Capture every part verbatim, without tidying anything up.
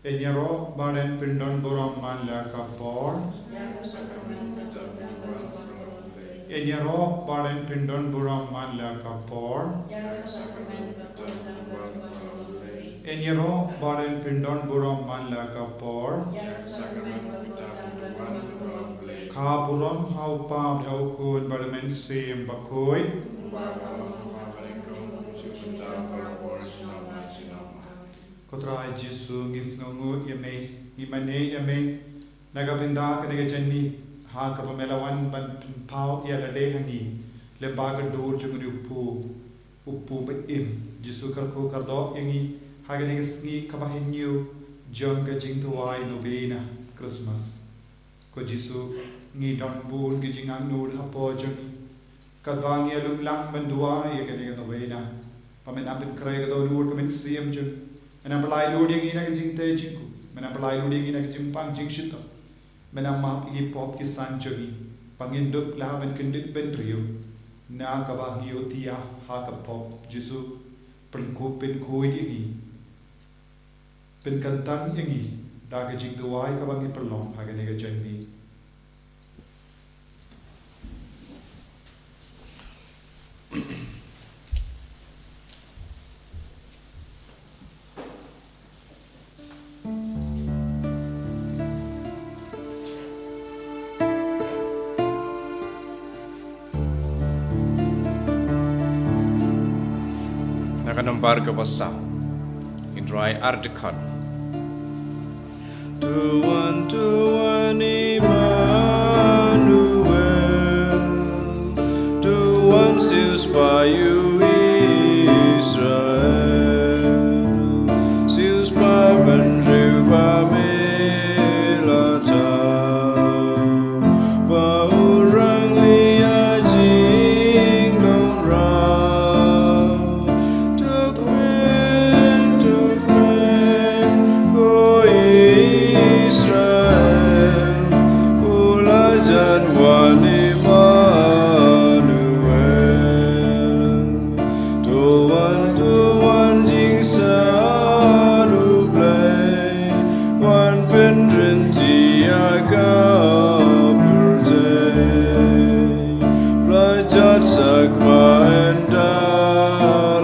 Ïaroh ba ren pyndon burom man la ka por. Ïaroh ba ren pyndon burom man la ka por. Ïaroh ba ren pyndon burom man la ka por. Ka burom ha u Kpa bad ha u Khun bad ha u Mynsiem Bakhuid. Ko Trai Jisu, ngi sngewnguh ïa me, ngi mane ïa me na ka bynta kane ka janmiet, ha kaba me la wan ban pynpaw ïa lade ha ngi lyngba ka dur jong une u kpu, u kpu ba im. Jisu, kyrkhu kyrdoh ïa ngi ha kane ka sngi kaba hynñiew jong ka jingduwai novena Christmas. Ko Jisu, ngi don bun ki jingangnud hapoh jong ngi. Katba ngi ïalum lang ban duwai ïa kane ka novena, ba men nang pynkhreh ka dohnud ka mynsiem jong ngi. Men nang pyllait lut ïa ngi na ka jingtei jingkhuid. Men nang pyllait lut ïa ngi na ka jingpang jingshitom. Men nang map ïa ki pop ki san jong ngi, ba ngin dup lah ban kyndit bynriew na kaba ngi ïohi ha ka pop. Jisu, pynkhuid, pynkhuid ïa ngi. Pynkyntang ïa ngi da ka jingduwai kaba ngi pynlong ha kane ka janmiet. Na ka nombar kaba saw, ngin rwai ar dkhot. To wan, to wan, Immanuel, to wan, siew spah ïa u Israel, siew spah bynriew ba me la thaw, ba u rangli ïa jingdon raw. To kmen, to kmen, ko Israel, u la jan wan Immanuel. To wan, to wan, Jingsar U Blei, wan pynrynti ïa ka pyrthei. Pla jot sakma ynda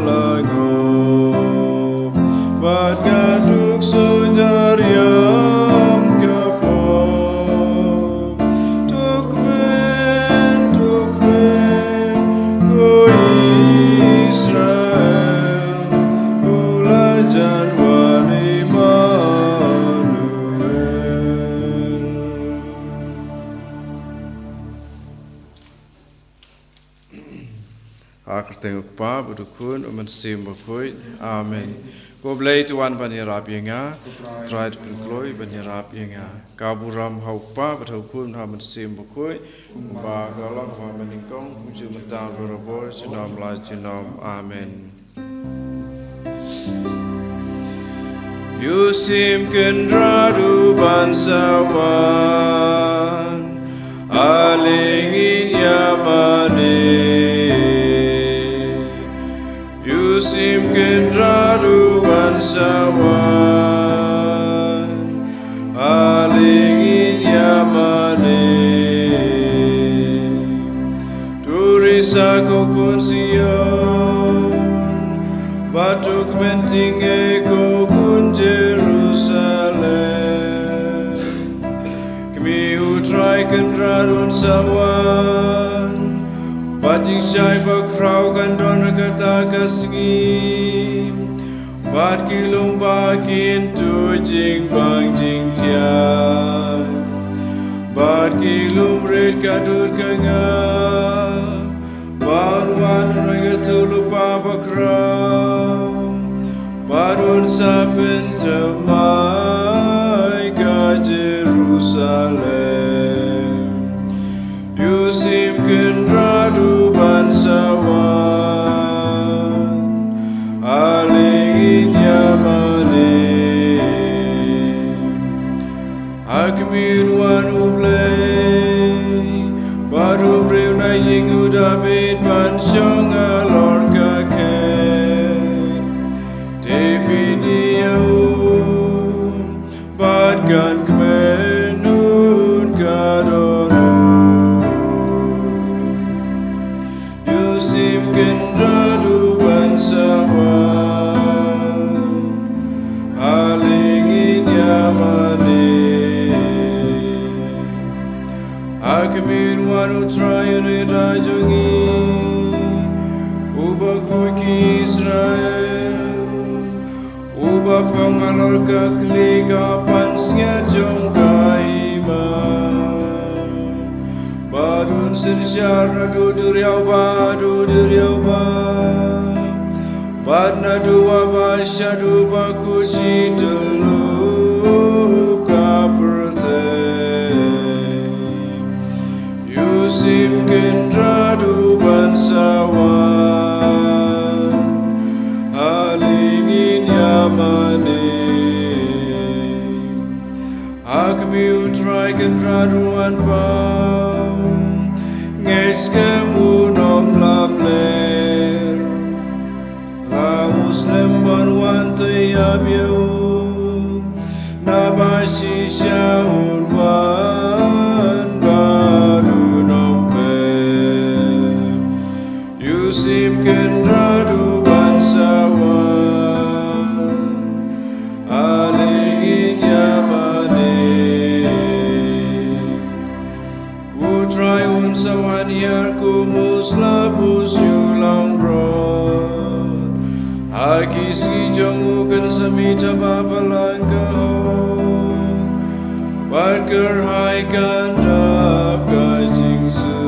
la ngop, bad nga duk soh jar ïam ka pop. To kmen, to kmen, ko Israel, u la jan wan Immanuel. Ha ka kyrteng U Kpa bad U Khun, U Mynsiem Bakhuid. Amen. Ko Blei, to wan ban ïarap ïa nga. Trai, to pynkloi ban ïarap ïa nga. Ka burom ha U Kpa bad ha U Khun, ha U Mynsiem Bakhuid, kumba ka long ha mynnyngkong, kumjuh mynta, barabor, junom la junom. Amen. Ïa u Mynsiem Kynrad u ban sa wan, ale ngin ïa mane. Ïa u Mynsiem Kynrad u ban sa wan, ale ngin ïa mane. To risa, ko khun Sion, bad to kmen tyngai, ko khun Jerusalem. Kmie, U Trai Kynrad un sa wan, bad jingshai bakhraw kan don ha kata ka sngi. Bad ki lum ba kin tuid jingbang jingthiah, bad ki lum rit ka dur ka ngap. Bad un wan ha ka thulpa bakhraw, bad un sa pynthymmai ka Jerusalem. Ïa u Mynsiem Kynrad u ban sa wan, ale ngin ïa mane. Ha khmih, un wan U Blei, bad u briew na ïing u Dabid ban shong halor ka khet. Te phin ïohi ïa u, mane. Ha khmih, wan U Trai, u nongïada jong ngi, uba khuid ki Israel, uba phong halor ka khlieh ka pansngiat jong ka hima. Bad un synshar naduh duriaw bad duriaw, bad naduh wah bad shaduh bakhuid shi tyllup ka pyrthei. U Syiem Kynrad u ban sa wan, ale ngin ïa mane. Ha khmih, U Trai Kynrad u wan paw, ngeit skhem un ym lamler. La u slem ban wan te ïa phi, naba shisha un wan bad un ym pep. U Syiem Kynrad u ban sa wan, ale ngin ïa mane. U Trai un sa wan hiar kum u slap, u siew langbrot. Ha ki sngi jong u kan sa mih tang ba balang ka hok, bad kyrhai kan dap ka jingsuk.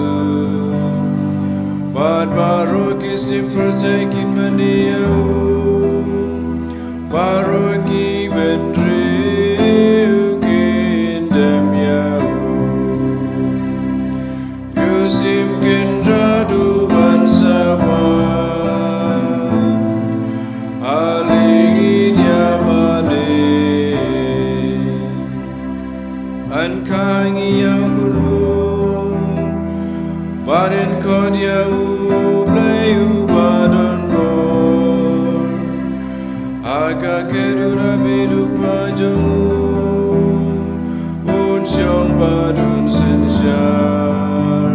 Bad baroh ki siem pyrthei kin mane ïa u, baroh ki bynriew kin dem ïa u. U Syiem Kynrad u ban sa wan, ale ngin ïa mane. Yn khang ïa u khunlung, bad yn khot ïa U Blei uba don bor. Ha ka kyrdan u David u kpa jong u, un shong bad un synshar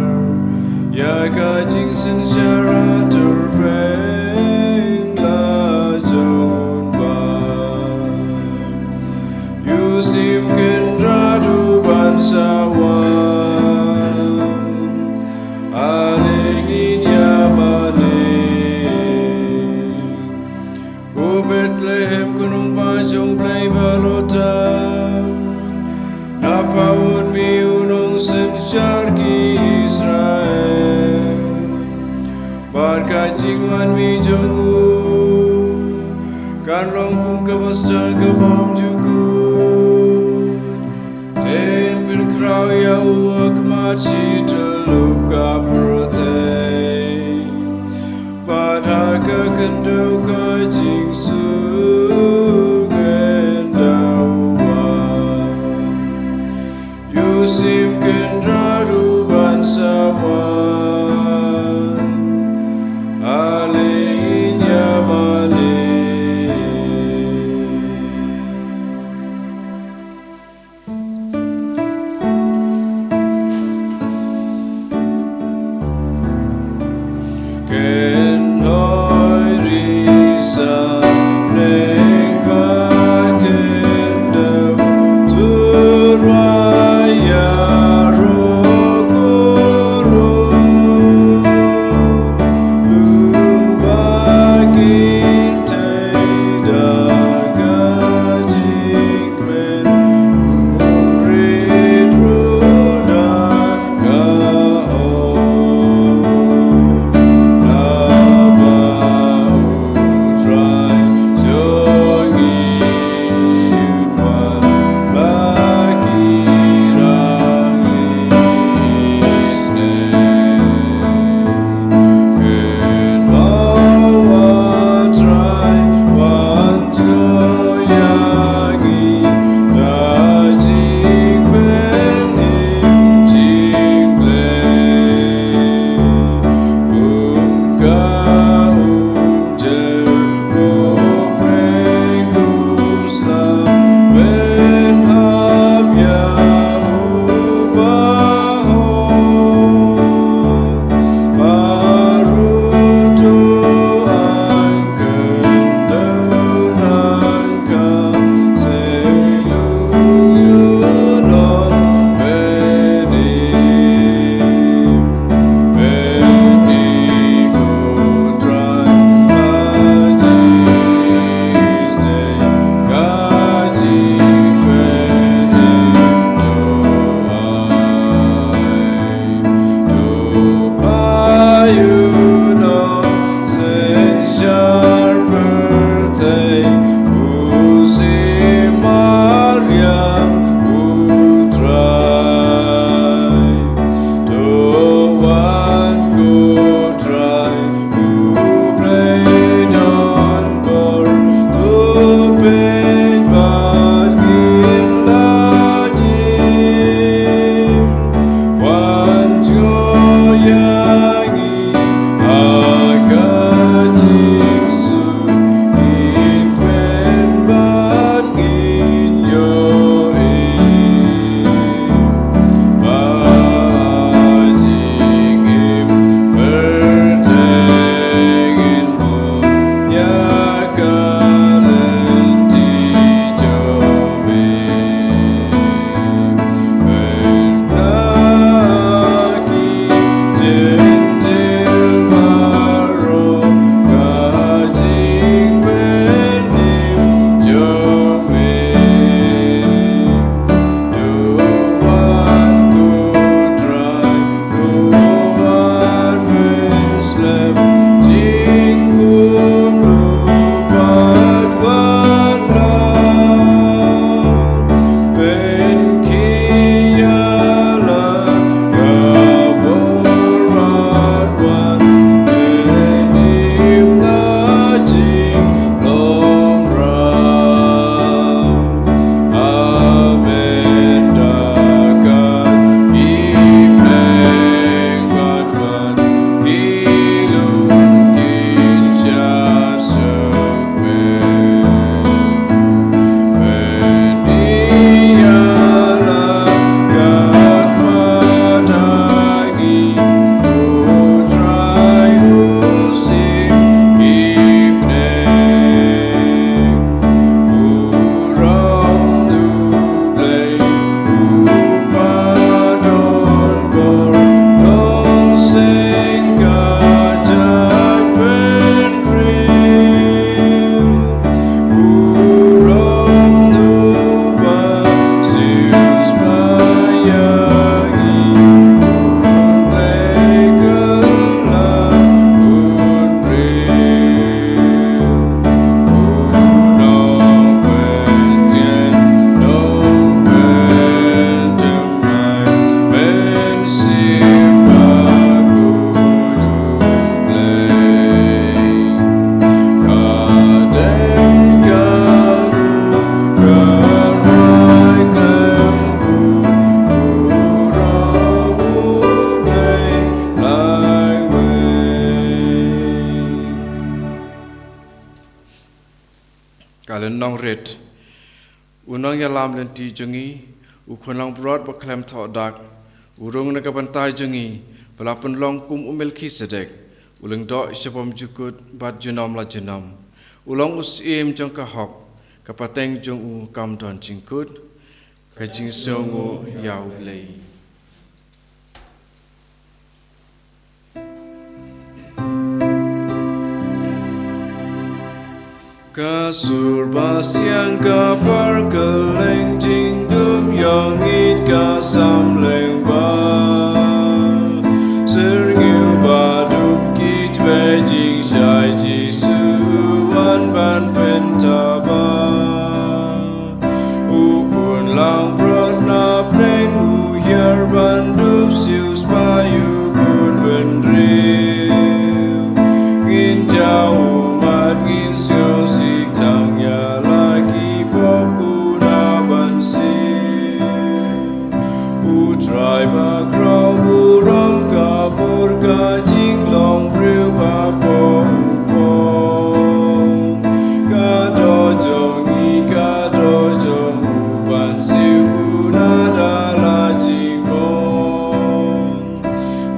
ïa ka jingsynshar ha tyrpeng la jong u ban. U Syiem Kynrad u ban sa wan, ale ngin ïa mane. Ko Bethlehem, ko nongbah jong U Blei Baroh tam, na pha un mih u nongsynshar ki Israel? Bad ka jingwan mih jong u kan long kum kaba sdang ka bym ju kut. Te yn pynkhraw ïa u ha khmat shi tyllup ka pyrthei, bad ha ka khyndew ka jingsuk yn da wan. U Syiem Kynrad u ban sa wan, ale ngin ïa mane. nongrit, u nongïalam lynti jong ngi, u khun langbrot ba khlem thoh dak, u rung na ka bynta jong ngi, ba la pynlong kum u Melkhisedek, u lyngdoh sha bymjukut bad junom la junom. U long u syiem jong ka hok, ka pateng jong u kam don jingkut, ka jingsngewnguh ïa U Blei. Ka sur ba siang ka par kylleng, jingdum ïong it ka samleng ba syrngiew ba dum, kitei jingshai Jisu wan ban pyntaba. U khun langbrot na pdeng, u hiar ban dup siewspah ïa u khun bynriew. Ngin jaw ummat, ngin sngewsih tang ïa la ki pop, u na ban siew. U Trai bakhraw burom, ka bor ka jinglong briew bapoh u pong. Ka doh jong ngi, ka doh jong u ban siew, u na da la jingmong.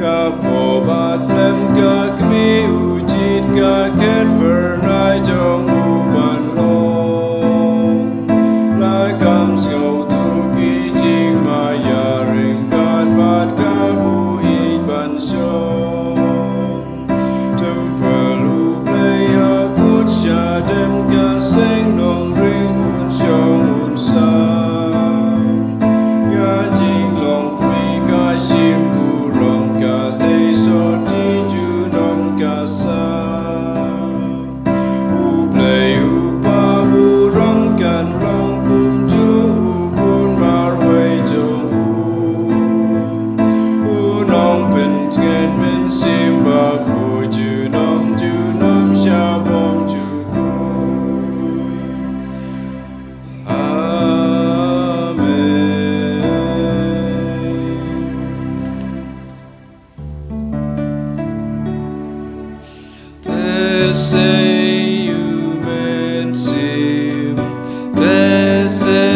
Ka pop ba tlem ka kmie, u jied ka khet, byrnai jong u ban long. La kam sngewthuh ki jingma ïa ryngkat bad ka buh ïeit ban shong. Templ U Blei ha kut shadem, ka seng nongrim un shong un sam. Ka jinglong kmie ka shim burom, ka tei sot junom ka sa. U Blei u Kpa burom, kan long kumjuh u khun marwei jong u. U Nongpyntngen Mynsiem Bakhuid, junom junom sha bymjukut. Amen. Te sei u Mynsiem, te sei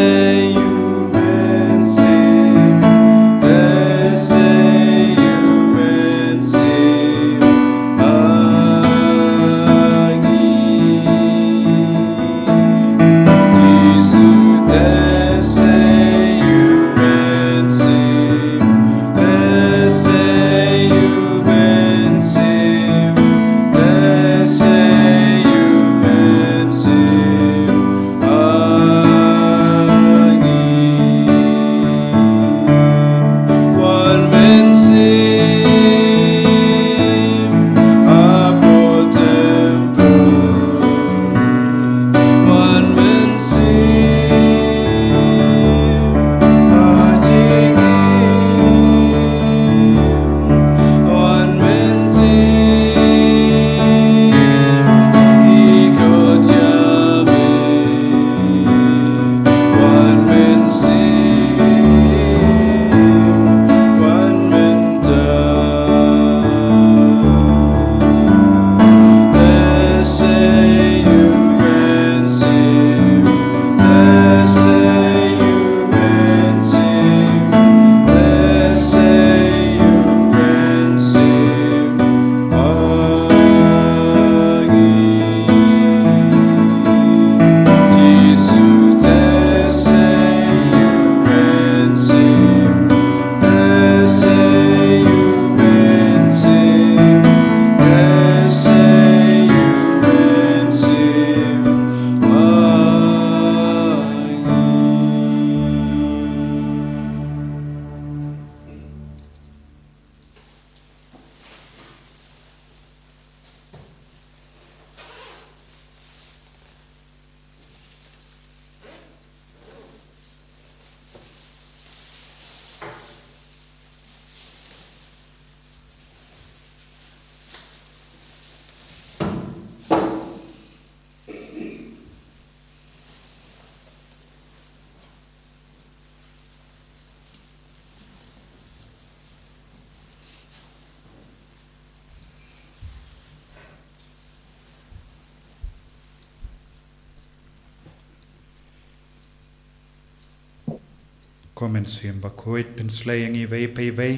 Ko Mynsiem Bakhuid, pynslei ïa ngi iwei pa iwei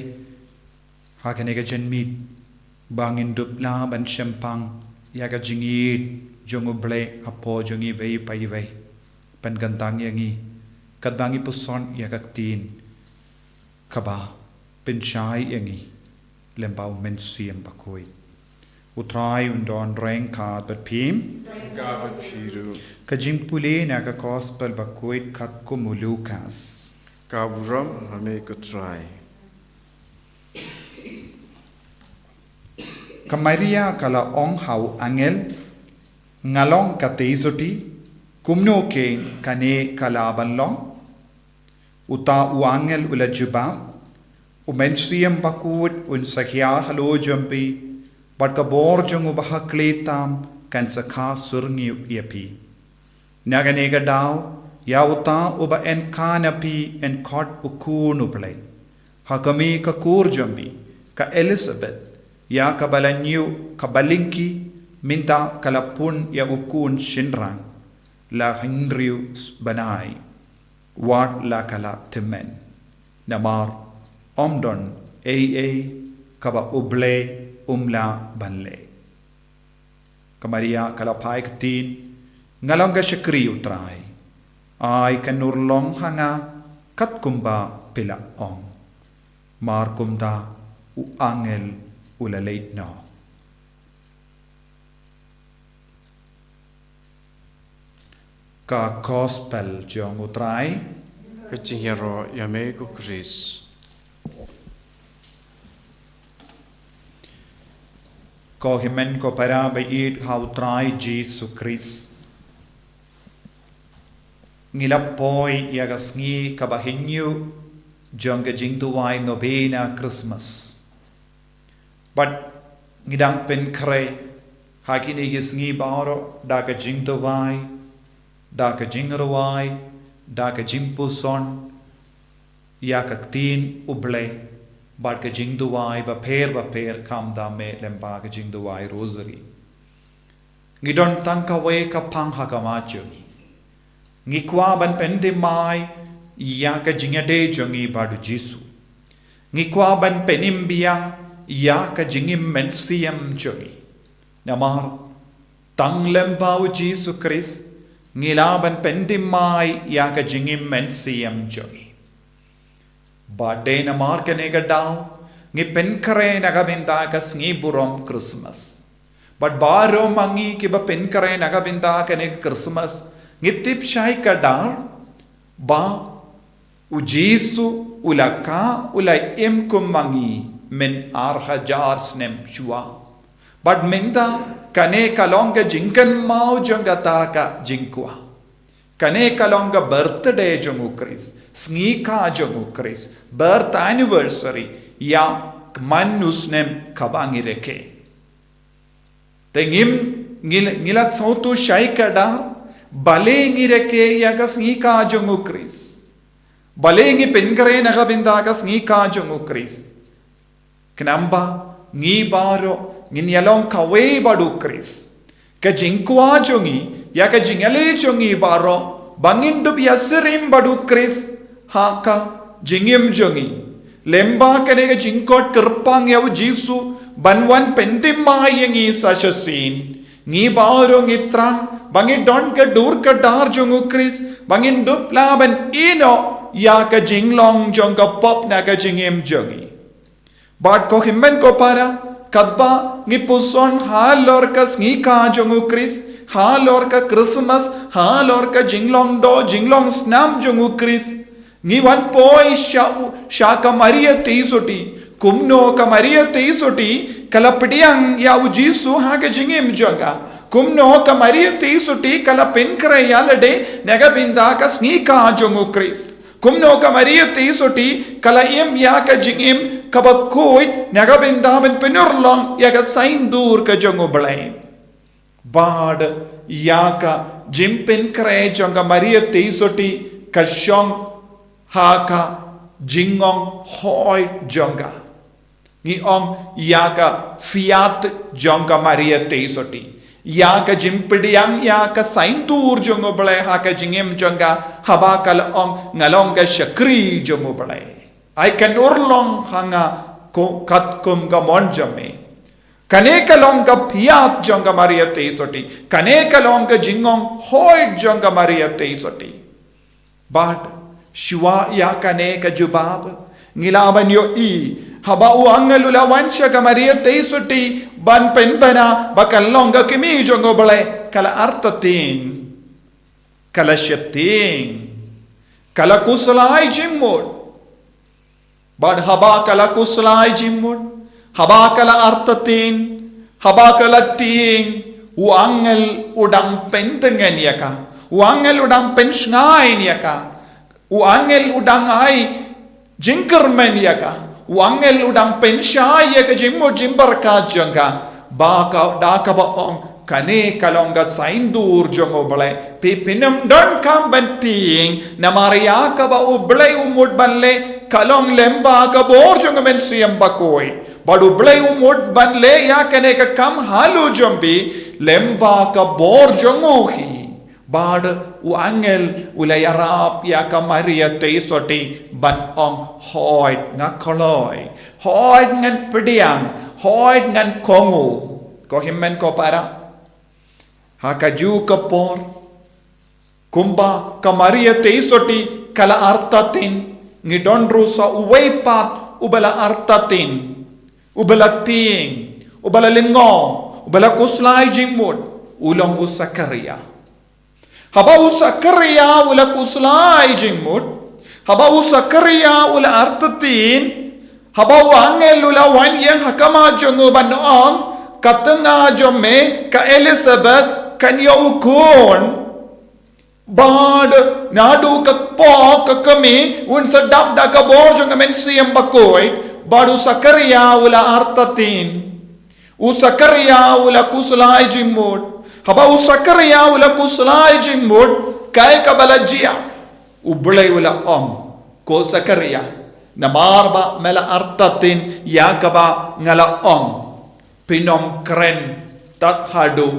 ha kane ka janmiet, ba ngin dup lah ban shemphang ïa ka jingïeit jong U Blei hapoh jong ngi iwei pa iwei. Pynkyntang ïa ngi katba ngi puson ïa ka ktien kaba pynshai ïa ngi lyngba U Mynsiem Bakhuid. U Trai un don ryngkat bad phi. Ryngkat bad phi ruh. Ka jingpule na ka Gospel Bakhuid katkum u Lukas. Ka burom ha me ko Trai. Ka Maria ka la ong ha u angel, "Nga long ka tei sotti, kumno kein kane ka lah ban long?" Uta u angel u la jubab, "U Mynsiem Bakhuid un sa hiar halor jong phi, bad ka bor jong U Bahakhlieh tam kan sa kha syrngiew ïa phi. Na kane ka daw, ïa uta uba yn kha na phi yn khot u Khun U Blei. Ha kmie ka kur jong phi, ka Elizabeth, ïa kaba la ñiew kaba lyngkhi, mynta ka la pun ïa u khun shynrang, la hynriew bnai, wat la ka la tymmen. Namar ym don ei ei kaba U Blei um lah ban leh." Ka Maria ka la phai ktien, "Nga long ka shakri U Trai, ai kan urlong ha nga katkumba phi la ong." Mar kumta u angel u la leit noh. Ka Gospel jong U Trai. Ka jingïaroh ïa me ko Khrist. Ko hynmen ko para ba ïeit ha U Trai Jisu Khrist, ngi la poi ïa ka sngi kaba hynñiew jong ka jingduwai novena Christmas. Bad ngi dang pynkhreh ha kine ki sngi baroh da ka jingduwai, da ka jingrwai, da ka jingpuson ïa ka ktien U Blei, bad ka jingduwai bapher bapher, khamtam eh lyngba ka jingduwai Rosary. Ngi don tang kawei ka phang ha khmat jong ngi. Ngi kwah ban pynthymmai ïa ka jingïadei jong ngi bad U Jisu. Ngi kwah ban pynim biang ïa ka jingim mynsiem jong ngi. Namar tang lyngba U Jisu Khrist ngi lah ban pynthymmai ïa ka jingim mynsiem jong ngi. Bad dei namar kane ka daw ngi pynkhreh na ka bynta ka sngi burom Christmas. Bad baroh ma ngi kiba pynkhreh na ka bynta kane ka Christmas, ngi tip shai kdar ba U Jisu u la kha, u la im kum ma ngi myn ar hajar snem shuwa. Bad mynta kane ka long ka jingkynmaw jong kata ka jingkwah. Kane ka long ka birthday jong U Khrist, sngi kha jong U Khrist, birth anniversary, ïa ka man u snem kaba ngi rakhe. Te ngim, ngi, ngi la sngewthuh shai kdar, balei ngi rakhe ïa ka sngi kha jong U Khrist. Balei ngi pynkhreh na ka bynta ka sngi kha jong U Khrist. Khnang ba ngi baroh ngin ïalong kawei bad U Khrist. Ka jingkwah jong ngi ïa ka jingïaleh jong ngi baroh ba ngin dup ïasyriem bad U Khrist ha ka jingim jong ngi. Lyngba kane ka jingkhot kyrpang ïa U Jisu ban wan pynthymmai ïa ngi sa shisien, ngi baroh ngi thrang ba ngi don ka dur ka dar jong U Khrist, ba ngin dup lah ban ïehnoh ïa ka jinglong jong ka pop na ka jingim jong ngi. Bad ko hynmen ko para, katba ngi puson halor ka sngi kha jong U Khrist, halor ka Christmas, halor ka jinglong doh jinglong snam jong U Khrist, ngi wan poi sha u, sha ka Maria Theisotti. Kumno ka Maria Theisotti ka la pdiang ïa U Jisu ha ka jingim jong ka. Kumno ka Maria Theisotti ka la pynkhreh ïa lade na ka bynta ka sngi kha jong U Khrist. Kumno ka Maria Theisotti ka la im ïa ka jingim kaba khuid na ka bynta ban pynurlong ïa ka saiñdur ka jong U Blei. Bad ïa ka jingpynkhreh jong ka Maria Theisotti ka shong ha ka jingong hoi jong ka. Ngi ong ïa ka fiat jong ka Maria Theisotti. ïa ka jingpdiang ïa ka saiñdur jong U Blei ha ka jingim jong ka, haba ka la ong, "Nga long ka shakri jong U Blei. Ai kan urlong ha nga ko katkum ka mon jong me." Kane ka long ka phiat jong ka Maria Theisotti. Kane ka long ka jingong hoi jong ka Maria Theisotti. Bad shuwa ïa kane ka jubab, ngi lah ban ïohi, haba u angel u la wan sha ka Maria Theisotti ban pynbna ba ka long ka kmie jong U Blei, ka la artatien, ka la sheptieng, ka la khuslai jingmut. Bad haba ka la khuslai jingmut, haba ka la artatien, haba ka la tieng, u angel u dang pyntngen ïa ka, u angel u dang pynshngaiñ ïa ka, u angel u dang ai jingkyrmen ïa ka, u angel u dang pynshai ïa ka jingmut jingpyrkhat jong ka, ba ka, da kaba ong, "Kane ka long ka saiñdur jong U Blei. Phi phin ym donkam ban tieng, namar ïa kaba U Blei u mut ban leh ka long lyngba ka bor jong U Mynsiem Bakhuid. Bad U Blei u mut ban leh ïa kane ka kam halor jong phi, lyngba ka bor jong u hi." Bad u angel u la ïarap ïa ka Maria Theisotti ban ong, "Hooid nga kloi, hooid ngan pdiang, hooid ngan kohnguh." Ko hynmen ko para, ha kajuh ka por, kumba ka Maria Theisotti ka la artatien, ngi don ruh sa uwei pat uba la artatien, uba la tieng, uba la lyngngoh, uba la khuslai jingmut, u long u Sakharia. Haba u Sakharia u la khuslai jingmut, haba u Sakharia u la artatien, haba u angel u la wan ïeng ha khmat jong u ban ong, "Ka tnga jong me ka Elizabeth kan ïoh u khun. Bad naduh ka kpoh ka kmie un sa dap da ka bor jong U Mynsiem Bakhuid." Bad u Sakharia u la artatien. U Sakharia u la khuslai jingmut. Haba u Sakharia u la khuslai jingmut, kaei kaba la jia? U Blei u la ong, "Ko Sakharia, namar ba me la artatien ïa kaba nga la ong, phin ym kren tad haduh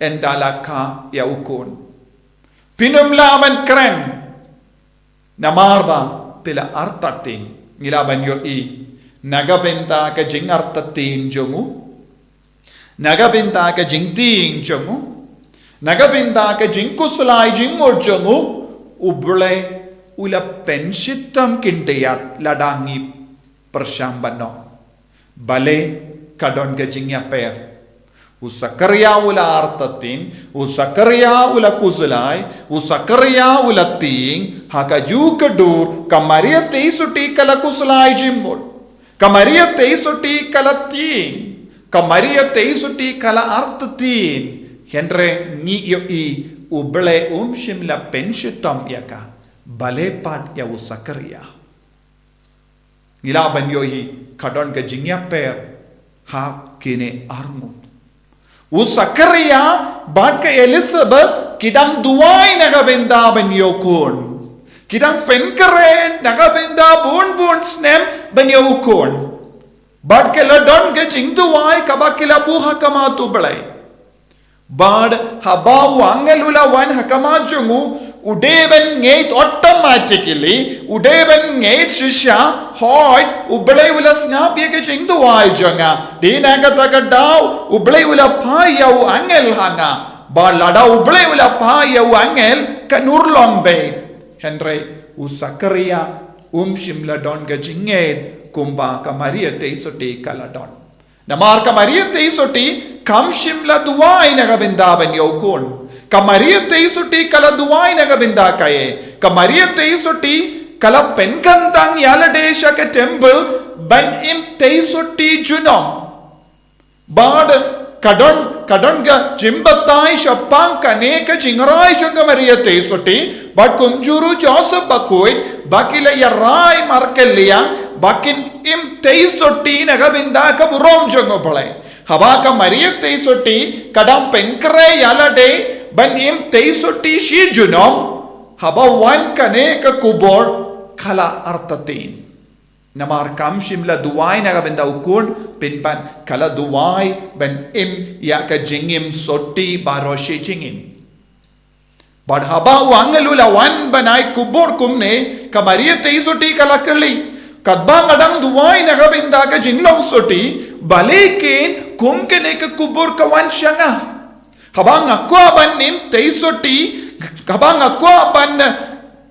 ynda la kha ïa u khun. Phin ym lah ban kren, namar ba phi la artatien." Ngi lah ban ïohi, na ka bynta ka jingartatien jong u, na ka bynta ka jingtieng jong u, na ka bynta ka jingkhuslai jingmut jong u, U Blei u la pynshitom khyndiat lada ngi pyrshang ban ong. Balei ka don ka jingïapher? U Sakharia u la artatien, u Sakharia u la khuslai, u Sakharia u la tieng, ha kajuh ka dur, ka Maria Theisotti ka la khuslai jingmut. Ka Maria Theisotti ka la tieng, ka Maria Theisotti ka la artatien, hynrei ngi ïohi U Blei um shym la pynshitom ïa ka, balei pat ïa u Sakharia. Ngi lah ban ïohi ka don ka jingïapher ha kine arngut. U Sakharia bad ka Elizabeth ki dang duwai na ka bynta ban ïoh khun. Ki dang pynkhreh na ka bynta bun bun snem ban ïoh khun. Bad ki la don ka jingduwai kaba ki la buh ha khmat U Blei. Bad haba u angel u la wan ha khmat jong u, u dei ban ngeit automatically, u dei ban ngeit shisha, hooid, U Blei u la sngap ïa ka jingduwai jong nga. Dei na kata ka daw, U Blei u la phah ïa u angel ha nga. Bad lada U Blei u la phah ïa u angel, kan urlong beit. Hynrei u Sakharia um shym la don ka jingngeit kumba ka Maria Theisotti ka la don. Namar ka Maria Theisotti kam shym la duwai na ka bynta ban ïoh khun. Ka Maria Theisotti ka la duwai na ka bynta kaei? Ka Maria Theisotti ka la pynkyntang ïa lade sha ka temple ban im theisotti junom. Bad ka don, ka don ka jingbatai shaphang kane ka jingrai jong ka Maria Theisotti bad kumjuh ruh Joseph Bakhuid, ba ki la ïarai markylliang ba kin im theisotti na ka bynta ka burom jong U Blei. Haba ka Maria Theisotti ka dang pynkhreh ïa lade ban im theisotti shi junom, haba wan kane ka khubor ka la artatien. Namar kam shym la duwai na ka bynta u khun, pynban ka la duwai ban im ïa ka jingim sotti baroh shi jingim. Bad haba u angel u la wan ban ai khubor kumne, ka Maria Theisotti ka la kylli, katba nga dang duwai na ka bynta ka jinglong sotti, balei kein kum kane ka khubor ka wan sha nga? Haba nga kwah ban im theisotti, haba nga kwah ban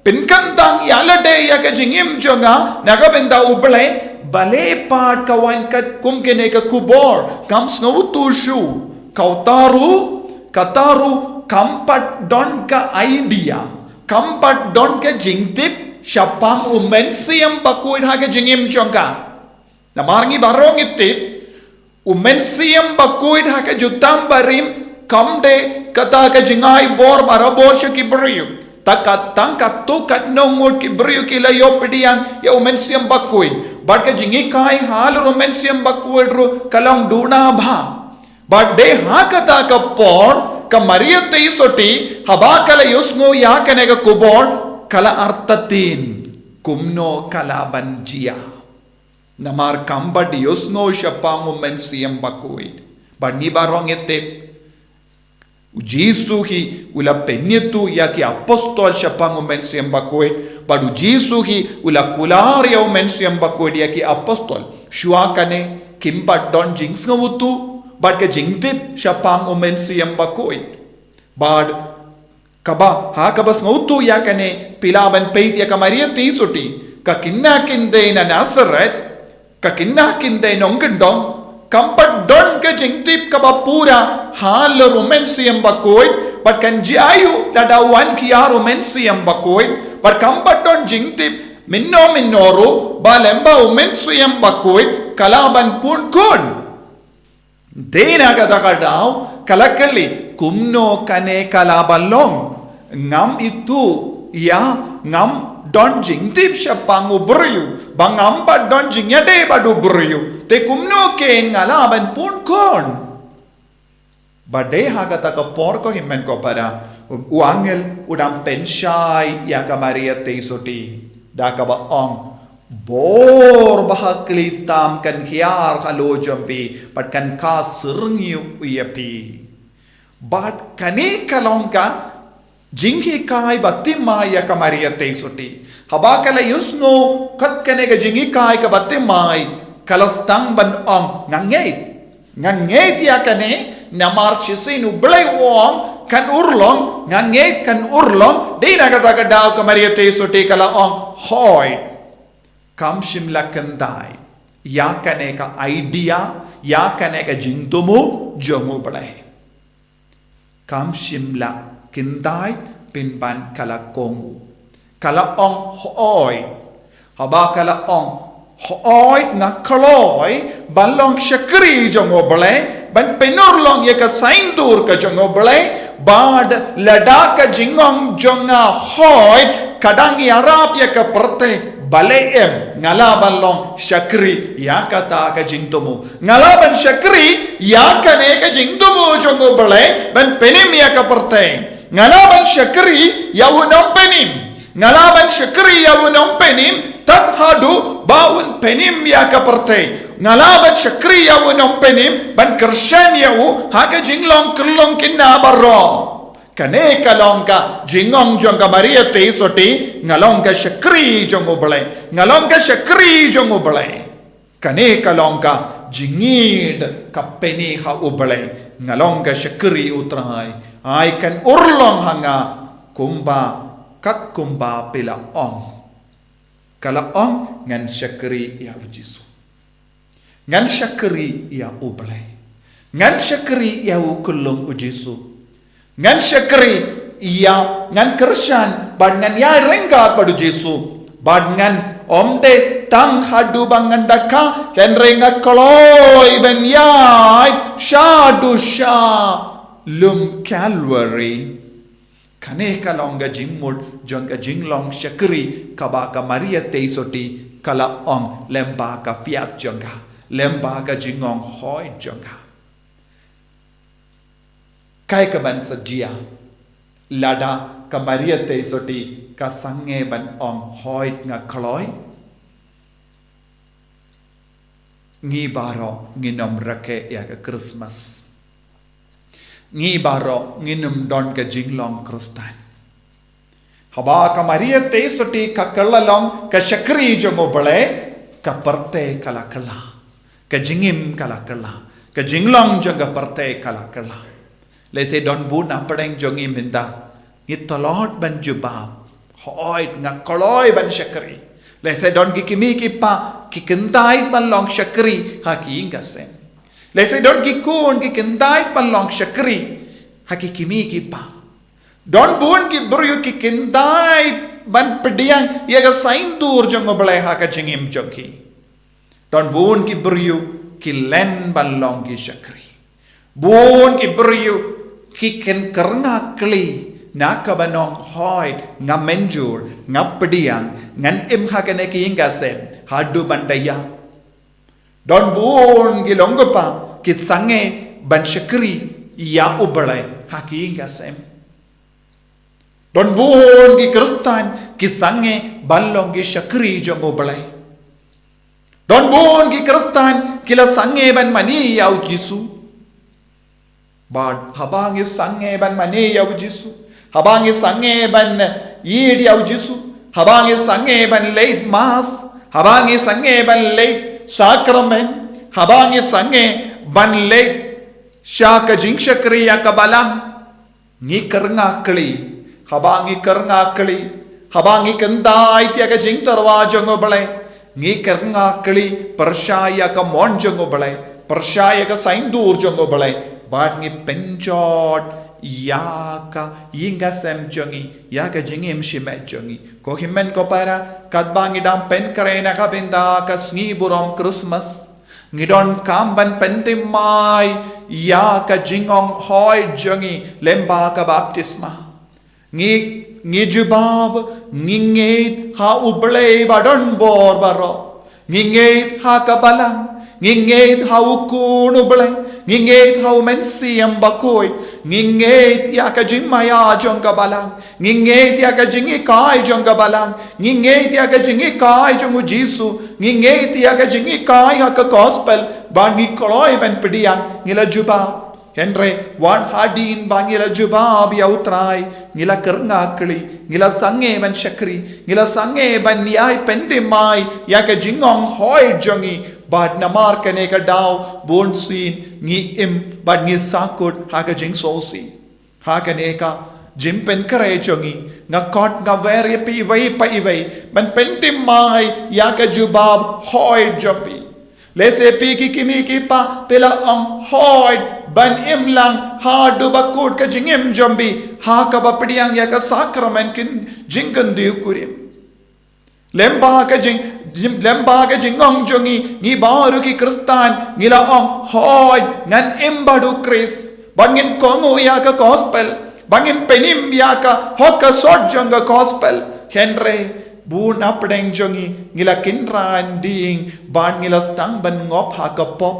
pynkyntang ïa lade ïa ka jingim jong nga na ka bynta U Blei, balei pat ka wan kat kum kane ka khubor? Kam sngewthuh shuh. Kata ruh, kata ruh kam pat don ka idea, kam pat don ka jingtip shaphang U Mynsiem Bakhuid ha ka jingim jong ka. Namar ngi baroh ngi tip, U Mynsiem Bakhuid ha ka jutang barim kam dei kata ka jingai bor barabor sha ki briew. Tang katto katno ngut ki briew ki la ïoh pdiang ïa U Mynsiem Bakhuid. Bad ka jinghikai halor U Mynsiem Bakhuid ruh ka long duna bha. Bad dei ha kata ka por ka Maria Theisotti haba ka la ïohsngew ïa kane ka khubor, ka la artatien kumno ka lah ban jia. Namar kam pat ïohsngew shaphang U Mynsiem Bakhuid. Bad ngi baroh ngi tip, U Jisu hi u la pynithuh ïa ki apostol shaphang U Mynsiem Bakhuid. Bad U Jisu hi u la kular ïa U Mynsiem Bakhuid ïa ki apostol. Shuwa kane kim pat don jingsngewthuh bad ka jingtip shaphang U Mynsiem Bakhuid. Bad kaba, ha kaba sngewthuh ïa kane, phi lah ban peit ïa ka Maria Theisotti, ka khynnah khyndai na Nasareth, ka khynnah khyndai nongkyndong, kam pat don ka jingtip kaba pura halor U Mynsiem Bakhuid, bad kan jia aiu lada wan khia U Mynsiem Bakhuid, bad kam pat don jingtip mynno mynno ruh ba lyngba U Mynsiem Bakhuid ka lah ban pun khun. Te na kata ka daw ka la kylli, kumno kane ka lah ban long? Ngam ithuh ïa, ngam don jingtip shaphang u briew, ba ngam pat don jingïadei bad u briew. Te kumno kein nga lah ban pun khun? Bad dei ha kata ka por ko hynmen ko para, u angel u dang pynshai ïa ka Maria Theisotti da kaba ong, bor ba ha khlieh tam kan hiar halor jong phi bad kan kha syrngiew ïa phi. Bad kane ka long ka jinghikai ba thymmai ïa ka Maria Theisotti. Haba ka la ïohsngew kat kane ka jinghikai kaba thymmai, ka la sdang ban ong, nga ngeit. Nga ngeit ïa kane, namar shisien U Blei u ong kan urlong, nga ngeit kan urlong. Dei na kata ka daw ka Maria Theisotti ka la ong, hooid. Kam shym la kyntait ïa kane ka idea, ïa kane ka jingthmu jong U Blei. Kam shym la kyntait, pynban ka la kohnguh. Ka la ong, hooid. Haba ka la ong, hooid, nga kloi ban long shakri jong U Blei, ban pynurlong ïa ka saiñdur ka jong U Blei, bad lada ka jingong jong nga hooid ka dang ïarap ïa ka pyrthei, balei em nga lah ban long shakri ïa kata ka jingthmu. Nga lah ban shakri ïa kane ka jingthmu jong U Blei ban pynim ïa ka pyrthei. Nga lah ban shakri ïa u nongpynim. Nga lah ban shakri ïa u nongpynim tad haduh ba un pynim ïa ka pyrthei. Nga lah ban shakri ïa u nongpynim ban kyrshan ïa u ha ka jinglong kyrlong kine baroh. Kane ka long ka jingong jong ka Maria Theisotti, nga long ka shakri jong U Blei. Nga long ka shakri jong U Blei. Kane ka long ka jingïeid ka pyni ha U Blei. Nga long ka shakri U Trai. Ai kan urlong ha nga kumba, kat kumba phi la ong. Ka la ong, ngan shakri ïa U Jisu. Ngan shakri ïa U Blei. Ngan shakri ïa u khyllung U Jisu. Ngan shakri ïa, ngan kyrshan bad ngan ïai ryngkat bad U Jisu. Bad ngan ym dei tang haduh ba ngan da kha, hynrei nga kloi ban ïaid shaduh sha lum Kalbari. Kane ka long ka jingmut jong ka jinglong shakri kaba ka Maria Theisotti ka la ong lyngba ka phiat jong ka, lyngba ka jingong hooid jong ka. Kaei kaban sa jia lada ka Maria Theisotti ka sangeh ban ong hooid nga kloi? Ngi baroh ngin ym rakhe ïa ka Christmas. Ngi baroh ngin ym don ka jinglong Khristan. Haba ka Maria Theisotti ka kylla long ka shakri jong U Blei, ka pyrthei ka la kylla. Ka jingim ka la kylla. Ka jinglong jong ka pyrthei ka la kylla. Lehse don bun na pdeng jong ngi mynta, ngi tlot ban jubab, hooid nga kloi ban shakri. Lehse don ki kmie ki kpa ki kyntait ban long shakri ha ki ïing ka sem. Lehse don ki khun ki kyntait ban long shakri ha ki kmie ki kpa. Don bun ki briew ki kyntait ban pdiang ïa ka saiñdur jong U Blei ha ka jingim jong ki. Don bun ki briew ki len ban long ki shakri. Bun ki briew ki kynrang kylli na kaba ong, hooid nga mynjur, nga pdiang, ngan im ha kane ka ïing ka sem haduh ban da ïap. Don bun ki long kpa ki sangeh ban shakri ïa U Blei ha ki ïing ka sem. Don bun ki Khristan ki sangeh ban long ki shakri jong U Blei. Don bun ki Khristan ki la sangeh ban mane ïa U Jisu. Bad haba ngi sangeh ban mane ïa U Jisu, haba ngi sangeh ban ïeit ïa U Jisu, haba ngi sangeh ban leit Mass, haba ngi sangeh ban leit Sakramen, haba ngi sangeh ban leit sha ka jingshakri ïa ka Balang, ngi kynrang kylli. Haba ngi kynrang kylli, haba ngi kyntait ïa ka jingtyrwa jong U Blei, ngi kynrang kylli pyrshah ïa ka mon jong U Blei, pyrshah ïa ka saiñdur jong U Blei, bad ngi pynjot ïa ka ïing ka sem jong ngi, ïa ka jingim shimet jong ngi. Ko hynmen ko para, katba ngi dang pynkhreh na ka bynta ka sngi burom Christmas, ngi donkam ban pynthymmai ïa ka jingong hooid jong ngi lyngba ka baptisma. Ngi, ngi jubab, ngi ngeit ha U Blei ba don bor baroh. Ngi ngeit ha ka Balang, ngi ngeit ha U Khun U Blei, ngi ngeit ha U Mynsiem Bakhuid, ngi ngeit ïa ka jingmaïa jong ka Balang, ngi ngeit ïa ka jinghikai jong ka Balang, ngi ngeit ïa ka jinghikai jong U Jisu, ngi ngeit ïa ka jinghikai ha ka Gospel, bad ngi kloi ban pdiang, ngi la jubab. Hynrei wat hadien ba ngi la jubab ïa U Trai, ngi la kynrang kylli, ngi la sangeh ban shakri, ngi la sangeh ban ïai pynthymmai ïa ka jingong hooid jong ngi, bad namar kane ka daw bunsien ngi im bad ngi sahkut ha ka jingsngewsih. Ha kane ka jingpynkhreh jong ngi, nga khot nga wer ïa phi iwei pa iwei ban pynthymmai ïa ka jubab hooid jong phi. Lehse phi ki kmie ki kpa phi la ong, hooid ban im lang haduh ba kut ka jingim jong phi ha kaba pdiang ïa ka sakramen kin jingkyndiw kurim. Lyngba ka jing, lyngba ka jingong jong ngi, ngi baroh ki Khristan ngi la ong, hooid ngan im bad U Khrist, bad ngin kohnguh ïa ka Gospel, bad ngin pynim ïa ka hok ka sot jong ka Gospel. Hynrei bun na pdeng jong ngi, ngi la kynran ding bad ngi la sdang ban ngop ha ka pop.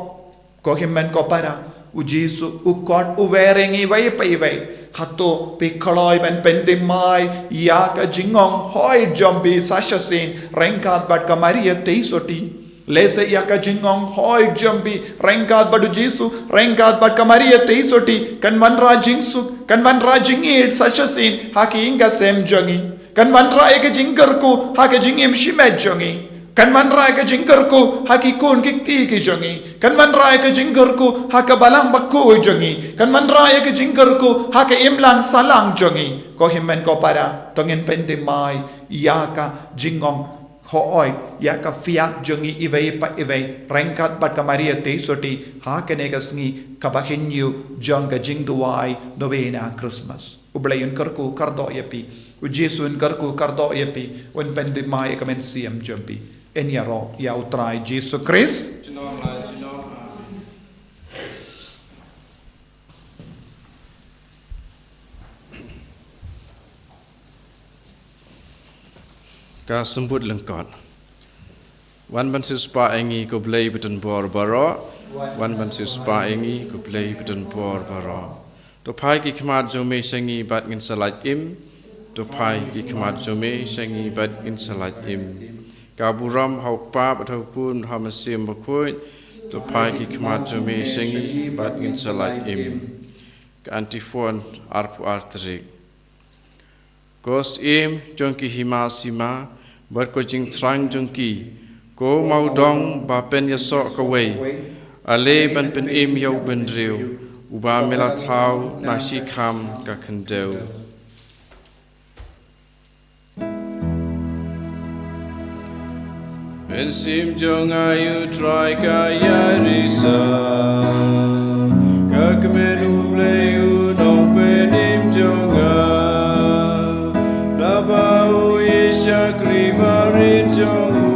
Ko hynmen ko para, U Jisu u khot u wer ïa ngi iwei pa iwei. Hato phi kloi ban pynthymmai ïa ka jingong hooid jong phi sa shisien ryngkat bad ka Maria Theisotti? Lehse ïa ka jingong hooid jong phi ryngkat bad U Jisu, ryngkat bad ka Maria Theisotti kan wanrah jingsuk, kan wanrah jingïeit sa shisien ha ki ïing ka sem jong ngi. Kan wanrah ïa ka jingkyrkhu ha ka jingim shimet jong ngi. Kan wanrah ïa ka jingkyrkhu ha ki khun ki kti ki jong ngi. Kan wanrah ïa ka jingkyrkhu ha ka Balang Bakhuid jong ngi. Kan wanrah ïa ka jingkyrkhu ha ka imlang sahlang jong ngi. Ko hynmen ko para, to ngin pynthymmai ïa ka jingong hooid ïa ka phiat jong ngi iwei pa iwei ryngkat bad ka Maria Theisotti ha kane ka sngi kaba hynñiew jong ka jingduwai novena Christmas. U Blei un kyrkhu kyrdoh ïa phi. U Jisu un kyrkhu kyrdoh ïa phi. Un pynthymmai ïa ka mynsiem jong phi. Yn ïaroh ïa U Trai Jisu Khrist. Ka symbood lyngkot. Wan ban siewspah ïa ngi ko Blei ba don bor baroh. Wan ban siewspah ïa ngi ko Blei ba don bor baroh. To phai ki khmat jong me sha ngi bad ngin sa lait im. To phai ki khmat jong me sha ngi bad ngin sa lait im. Ka burom ha U Kpa bad ha U Khun bad ha U Mynsiem Bakhuid. To phai ki khmat jong me sha ngi bad ngin sa lait im. Ka antiphon arphew ar tarik. Ko Syiem jong ki hima sima bad ko jingthrang jong ki, ko Mawdong ba pynïasoh kawei, ale ban pynim ïa u bynriew uba me la thaw na shikham ka khyndew. Mynsiem jong nga ïa u Trai ka ïa risa, ka kmen U Blei u nongpynim jong nga. Naba u ïashakri barit jong u,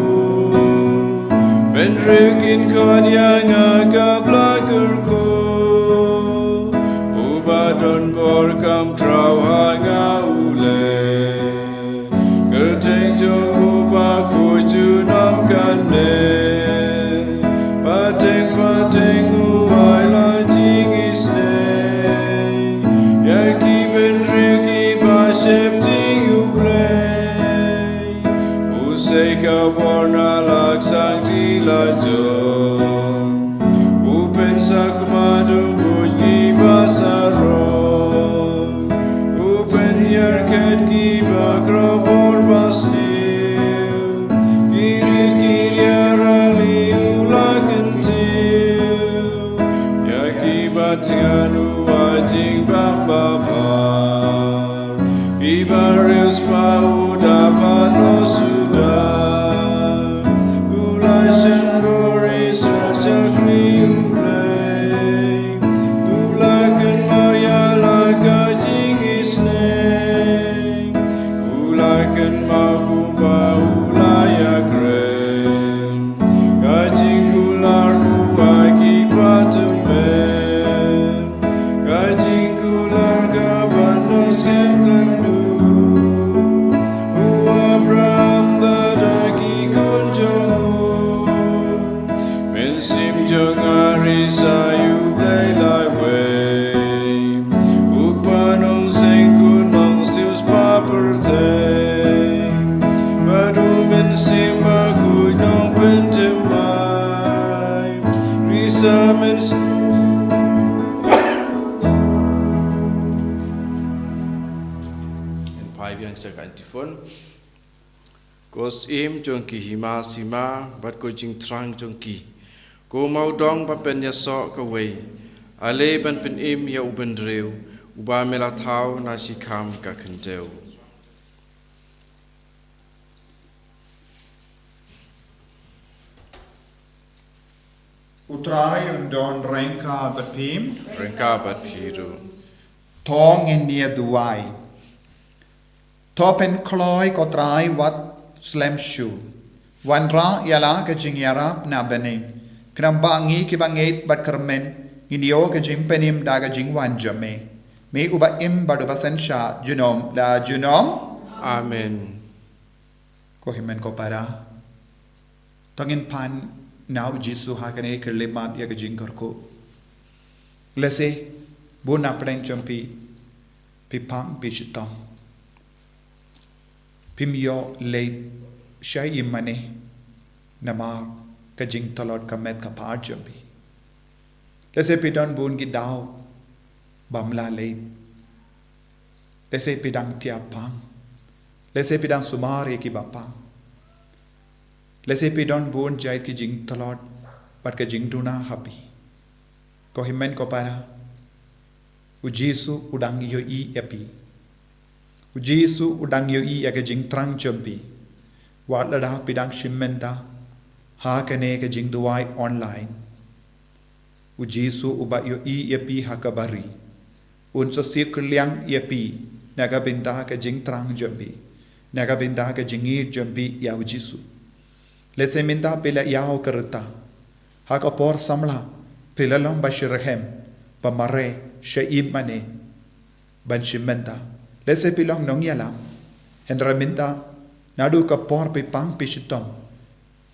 bynriew kin khot ïa nga ka bla kyrkhu. Uba don bor kam khraw ha nga u Blei. Kyrteng jong u ba khuid junom kane. Pateng pateng u ai la jingisynei ïa ki bynriew kiba sheptieng U Blei. U sei ka bor na la ka sangti la jong. U pynsakma u buit kiba sarong. U pynïarkhet kiba khraw bor ba sniew. Ki rit ki riar ali u la kyntiew. Ïa kiba thngan u ai jingbam babha. Kiba riewspah u da pynlong suda. U la shon bor Israel shakri U Blei. U la kynmaw ïa la ka jingisynei. U la kynmaw kumba u la ïakren. Ka jingkular u ai ki pateng. Ka jingkular ka ban don skhem khlem duh. U Abraham bad ïa ki khun jong u. Mynsiem jong nga risa ïa U Blei laiwei. U Kpa nongseng khun nongsiewspah pyrthei. Bad u Mynsiem Bakhuid nongpynthymmai. Risa mynsiem. Ngin phai biang sha ka antiphon. Ko Syiem jong ki hima sima bad ko jingthrang jong ki. Ko Mawdong ba pynïasoh kawei. Ale ban pynim ïa u bynriew uba me la thaw na shikham ka khyndew. U Trai un don ryngkat bad phi. Ryngkat bad phi ruh. To ngin ïa duwai. To pynkloi ko Trai wat slem shuh. Wanrah ïa la ka jingïarap na bneng. Khnang ba ngi kiba ngeit bad kyrmen ngin ïoh ka jingpynim da ka jingwan jong me. Me uba im bad uba synshar junom la junom. Amen. Ko hynmen ko para. To ngin pan na U Jisu ha kane ka khyllipmat ïa ka jingkyrkhu. Lehse bun na pdeng jong phi, phi pang phi shitom. Phim ïoh leit shai im mane namar ka jingtlot ka met ka phad jong phi. Lehse phi don bun ki daw bym lah leit. Lehse phi dang thiah pang. Lehse phi dang sumar ïa kiba pang. Lehse phi don bun jait ki jingtlot bad ka jingduna ha phi. Ko hynmen ko para. U Jisu u dang ïohi ïa phi. U Jisu u dang ïohi ïa ka jingthrang jong phi. Wat lada phi dang shim bynta ha kane ka jingduwai online. U Jisu uba ïohi ïa phi ha kaba ri un sa siew kylliang ïa phi na ka bynta ka jingthrang jong phi, na ka bynta ka jingïeit jong phi ïa U Jisu. Lehse mynta phi la ïaw ka rta ha ka por samla, phi la long ba shitrhem, ba mareh, shai im mane ban shim bynta. Lehse phi long nongïalam, hynrei mynta naduh ka por phi pang phi shitom,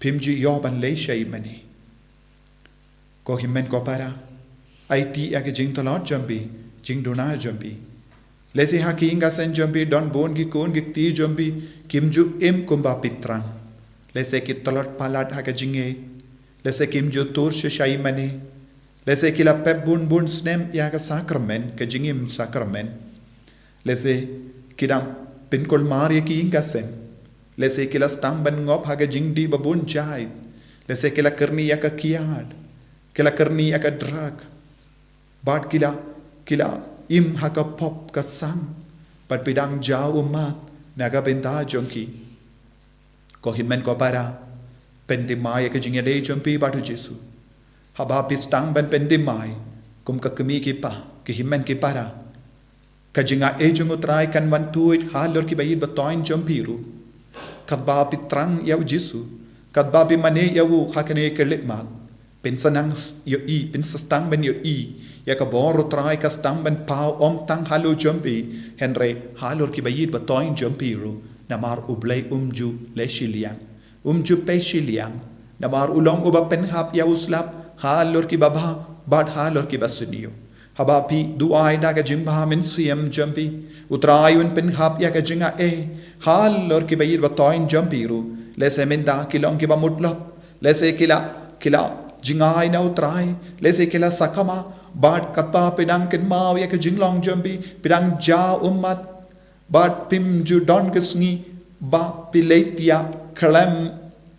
phim ju ïoh ban leit shai im mane. Ko hynmen ko para, aiti ïa ka jingtlot jong phi, jingduna jong phi. Lehse ha ki ïing ka seng jong phi don bun ki khun ki kti jong phi kim ju im kumba phi thrang. Lehse ki tlot palat ha ka jingngeit. Lehse kim ju tur shisha ïa mane. Lehse ki la pep bun bun snem ïa ka sakramen, ka jingim sakramen. Lehse ki dang pynkulmar ïa ki ïing ka sem. Lehse ki la sdang ban ngop ha ka jingdih ba bun jait. Lehse ki la kyrni ïa ka kiad. Ki la kyrni ïa ka drug. Bad ki la, ki la im ha ka pop ka sang. Bad phi dang jaw ummat na ka bynta jong ki. Ko hynmen ko para, pynthymmai ïa ka jingïadei jong phi bad U Jisu. Haba phi sdang ban pynthymmai, kum ka kmie ki kpa, ki hynmen ki para, ka jingaiei jong U Trai kan wan tuid halor ki ba ïeit ba toiñ jong phi ruh. Katba phi thrang ïa U Jisu, katba phi mane ïa u ha kane ka khyllipmat, phin sa nang s-, ïohi, phin sa sdang ban ïohi ïa ka bor U Trai ka sdang ban paw ym tang halor jong phi, hynrei halor ki ba ïeit ba toiñ jong phi ruh, namar U Blei um ju leh shiliang, um ju peit shiliang, namar u long uba pynhap ïa u slap halor ki babha bad halor ki basniew. Haba phi duwai da ka jingbha mynsiem jong phi, U Trai un pynhap ïa ka jingaiei halor ki ba ïeit ba toiñ jong phi ruh. Lehse mynta ki long ki ba mutlop, lehse ki la, ki la jingai na U Trai, lehse ki la sakma, bad katba phi dang kynmaw ïa ka jinglong jong phi, phi dang jaw ummat, bad phim ju don ka sngi ba phi leit ïa khlem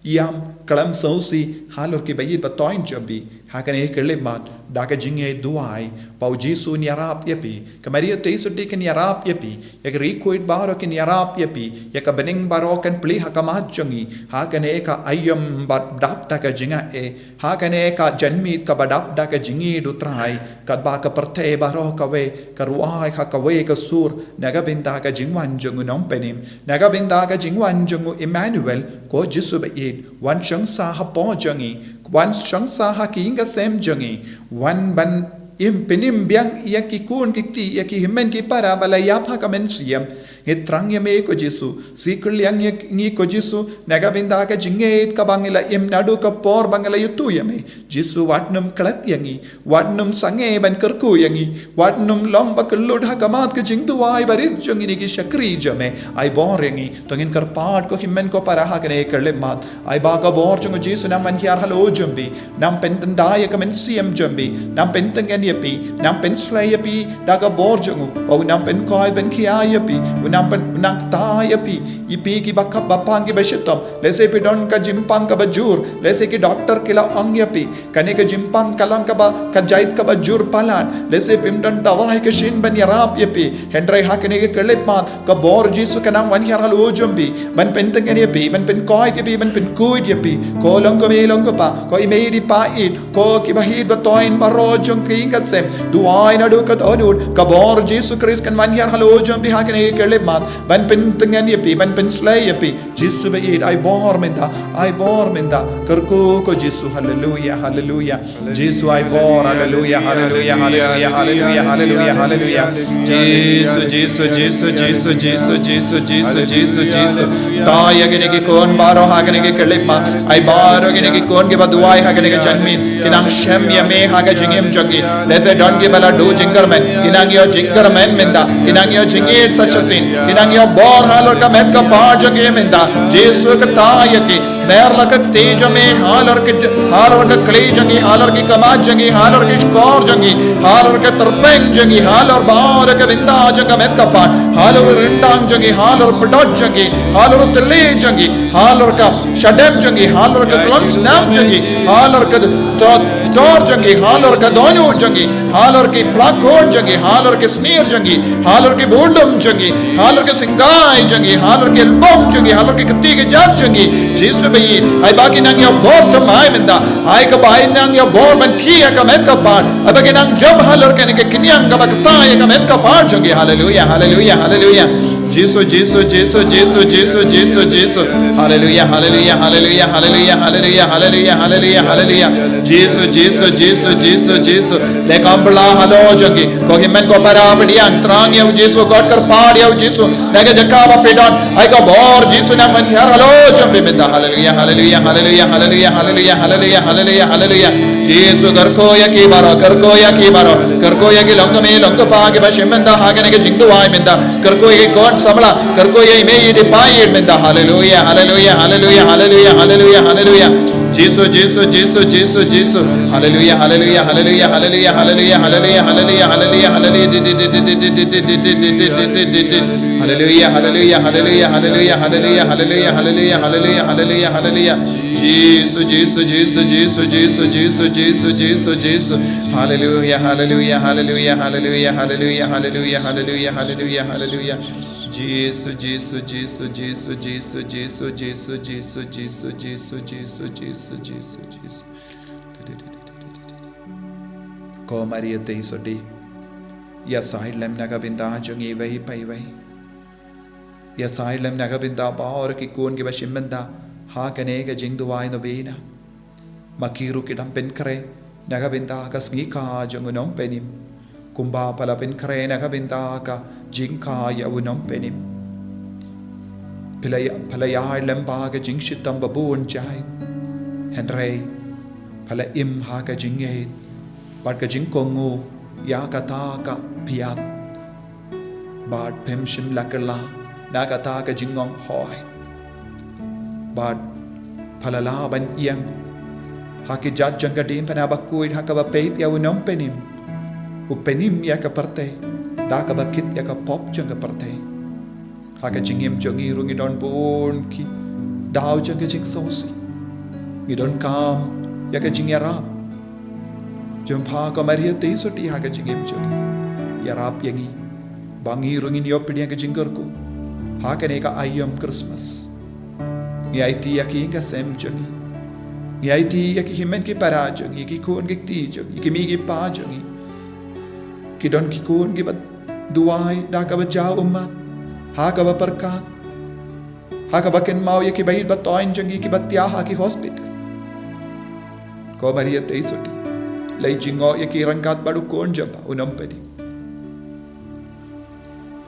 ïam khlem sngewsih halor ki ba ïeit ba toiñ jong phi ha kane ka khyllipmat, da ka jingduwai ba U Jisu un ïarap ïa phi, ka Maria Theisotti kan ïarap ïa phi, ïa ka riewkhuid baroh kin ïarap ïa phi, ïa ka bneng baroh kan plie ha khmat jong ngi ha kane ka aïom ba dap da ka jingaiei, ha kane ka janmiet kaba dap da ka jingïeit U Trai, katba ka pyrthei baroh kawei ka rwai ha kawei ka sur na ka bynta ka jingwan jong U Nongpynim, na ka bynta ka jingwan jong U Immanuel, ko Jisu ba ïeit, wan shong sah hapoh jong ngi, wan shong sah ha ki ïing ka sem jong ngi, wan ban im pynim biang ïa ki khun ki kti, ïa ki hynmen ki para ba la ïap ha ka mynsiem. Ngi thrang ïa me ko Jisu, sngewkylliang ïa ngi ko Jisu, na ka bynta ka jingïeit kaba ngi la im naduh ka por ba ngi la ïathuh ïa me. Jisu, wat nym klet ïa ngi, wat nym sangeh ban kyrkhu ïa ngi, wat nym long ba kyllut ha khmat ka jingduwai barit jong ngi ne ki shakri jong me. Ai bor ïa ngi, to ngin kyrpad ko hynmen ko para ha kane ka khyllipmat. Ai ba ka bor jong U Jisu nang wan hiar halor jong phi, nang pyntynda ïa ka mynsiem jong phi, nang pyntngen ïa phi, nang pynshlei ïa phi da ka bor jong u, ba u nang pynkoit pynkhia ïa phi, u nang pyn, u nang kta ïa phi, ïa phi ki ba khap ba pang ki ba shitom. Lehse phi don ka jingpang kaba jur, lehse ki doktor ki la ong ïa phi, kane ka jingpang ka long kaba, ka jait kaba jur palat, lehse phim don dawai ka shin ban ïarap ïa phi, hynrei ha kane ka khyllipmat, ka bor Jisu ka nang wan hiar halor jong phi, ban pyntngen ïa phi, ban pynkoit ïa phi, ban pynkhuid ïa phi. Ko long ko mei long ko pa, ko i mei i pa ïeit, ko ki ba ïeit ba toiñ baroh jong ka ïing ka sem. Duwai naduh ka dohnud, ka bor Jisu Khrist kan wan hiar halor jong phi ha kane ka khyllipmat, ban pyntngen ïa phi, ban pynshlei ïa phi. Jisu ba ïeit, ai bor mynta, ai bor mynta. Kyrkhu ko Jisu, haleluia, haleluia. Jisu ai bor, haleluia, haleluia, haleluia, haleluia, haleluia, haleluia. Jisu, Jisu, Jisu, Jisu. Kta ïa kine ki khun baroh ha kine ki khyllipmat. Ai baroh kine ki khun ki ba duwai ha kine ki janmiet, ki nang shem ïa me ha ka jingim jong ki. Lehse don ki ba la duh jingkyrmen, ki nang ïoh jingkyrmen mynta, ki nang ïoh jingïeit sa shisien, ki nang ïoh bor halor ka met ka par jong ki mynta. Jisu kta ïa ki. Khner la ka kti jong me halor ki, halor ka kli jong ngi, halor ki khmat jong ngi, halor ki shkor jong ngi, halor ka tyrpeng jong ngi, halor baroh ka bynta jong ka met ka par, halor ryndang jong ngi, halor pdot jong ngi, halor tylli jong ngi, halor ka shadem jong ngi, halor ka klong snam jong ngi, halor ka to, tor jong ngi, halor ka dohnud jong ngi, halor ki pla khun jong ngi, halor ki snier jong ngi, halor ki bundum jong ngi, halor ki singkai jong ngi, halor ki lbong jong ngi, halor ki kti ki jait jong ngi. Jisu ba ïeit, ai ba ki nang ïoh bor thymmai mynta. Ai ka ba ai nang ïoh bor ban khie ïa ka met ka par. Ai ba ki nang jop halor kane ka khñiang kaba kta ïa ka met ka par jong ngi. Haleluia, haleluia, haleluia. Jisu, Jisu, Jisu. Haleluia, haleluia, haleluia, haleluia, haleluia, haleluia, haleluia. Jisu, Jisu, Jisu, Jisu, Jisu. Leh kam bla halor jong ki. Ko hynmen ko para pdiang, thrang ïa u Jisu, kot kyrpad ïa u Jisu. Na ka jaka ba phi don, ai ka bor Jisu nang wan hiar halor jong phi mynta. Haleluia, haleluia, haleluia, haleluia, haleluia, haleluia, haleluia, haleluia. Jisu kyrkhu ïa ki baroh, kyrkhu ïa ki baroh, kyrkhu ïa ki long kmie, long kpa ki ba shim mynta ha kane ka jingduwai mynta. Kyrkhu ïa ki khun samla, kyrkhu ïa i mei i pa ïeit mynta. Haleluia, haleluia, haleluia, haleluia, haleluia, haleluia. Jisu, Jisu, Jisu, Jisu, Jisu. Haleluya, haleluya, haleluya, haleluya, haleluya, haleluya, haleluya, haleluya, haleluya. Haleluya, haleluya, haleluya, haleluya, haleluya, haleluya, haleluya, haleluya, haleluya, haleluya. Jisu, Jisu, Jisu, Jisu, Jisu, Jisu, Jisu, Jisu. Haleluya, haleluya, haleluya, haleluya, haleluya, haleluya, haleluya, haleluya, haleluya. Jisu, Jisu, Jisu, Jisu, Jisu, Jisu, Jisu, Jisu, Jisu, Jisu, Jisu, Jisu, Jisu, Jisu. Ko Maria Theisotti, ïasaid lem na ka bynta jong ngi iwei pa iwei. Ïasaid lem na ka bynta baroh ki khun kiba shim bynta ha kane ka jingduwai novena. Ma ki ruh ki dang pynkhreh na ka bynta ka sngi kha jong u Nongpynim. Kumba pha la pynkhreh na ka bynta ka jingkha ïa u Nongpynim. Pha la ïa, pha la ïaid lem bad ka jingshitom babun jait. Hynrei pha la im ha ka jingngeit bad ka jingkohnguh ïa kata ka pyrthei. Bad phim shym la kylla na kata ka jingong hoi. Bad pha la lah ban ïeng ha ki jait jong ka diengphna bakhuid ha kaba peit ïa u Nongpynim u pynim ïa ka pyrthei da kaba kit ïa ka pop jong ka pyrthei. Ha ka jingim jong ngi ruh ngi don bun ki daw jong ka jingsngewsih. Ngi donkam ïa ka jingïarap jong pha ko Maria Theisotti ha ka jingim jong ngi. Ïarap ïa ngi ba ngi ruh ngin ïoh pdiang ka jingkyrkhu ha kane ka aïom Christmas. Ngi aiti ïa ki ïing ki sem jong ngi. Ngi aiti ïa ki hynmen ki para jong ngi, ki khun ki kti jong ngi, ki mei ki pa jong ngi. Ki don ki khun kiba duwai da kaba jaw ummat ha kaba pyrkhat, ha kaba kynmaw ïa kiba ïeit ba thoiñ jong ngi kiba thiah ha ki hospital. Ko Maria Theisotti, leit jngoh ïa ki ryngkat bad u Khun jong pha u Nongpynim.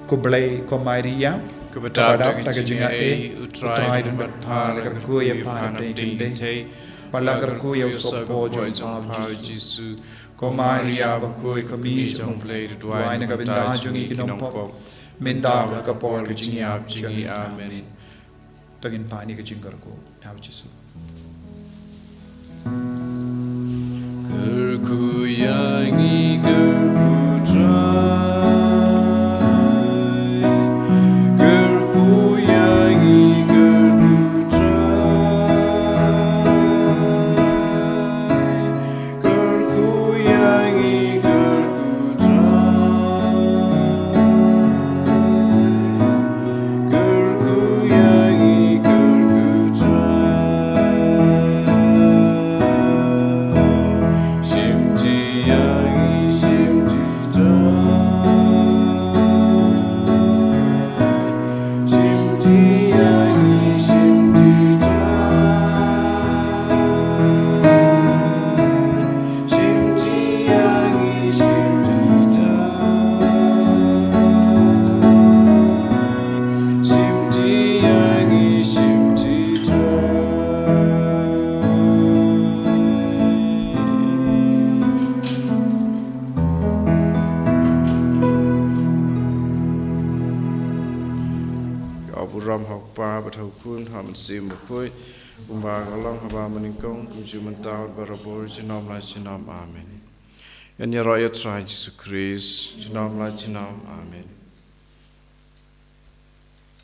Khublei ko Maria, kaba dap da ka jingaiei, U Trai don bad pha. La kyrkhu ïa pha na pdeng ki khyndai bad la kyrkhu ïa u sohpop jong pha u Jisu. Ko Maria bakhuid, ko Mei jong U Blei, duwai na ka bynta jong ngi ki nongpop, mynta bad ha ka por ka jingïap jong ngi. Amen. To ngin pan ïa ka jingkyrkhu na u Jisu. Kyrkhu ïa ngi, kyrkhu Trai. Kyrkhu ïa ngi, kyrkhu Trai. Kyrkhu ïa ngi, kyrkhu Trai. Kyrkhu ïa ngi, kyrkhu Trai. Shim ti ïa ngi, shim ti Trai. Shim ti ïa ngi, shim ti Trai. Shim ti ïa ngi, shim ti Trai. Shim ti ïa ngi, shim ti Trai. Ka burom ha u Kpa bad ha u Khun, ha u Mynsiem Bakhuid, kumba ka long haduh mynnyngkong, kumjuh mynta bad barabor, junom la junom. Amen. Ngan ïaroh ïa u Trai Jisu Khrist, junom la junom. Amen.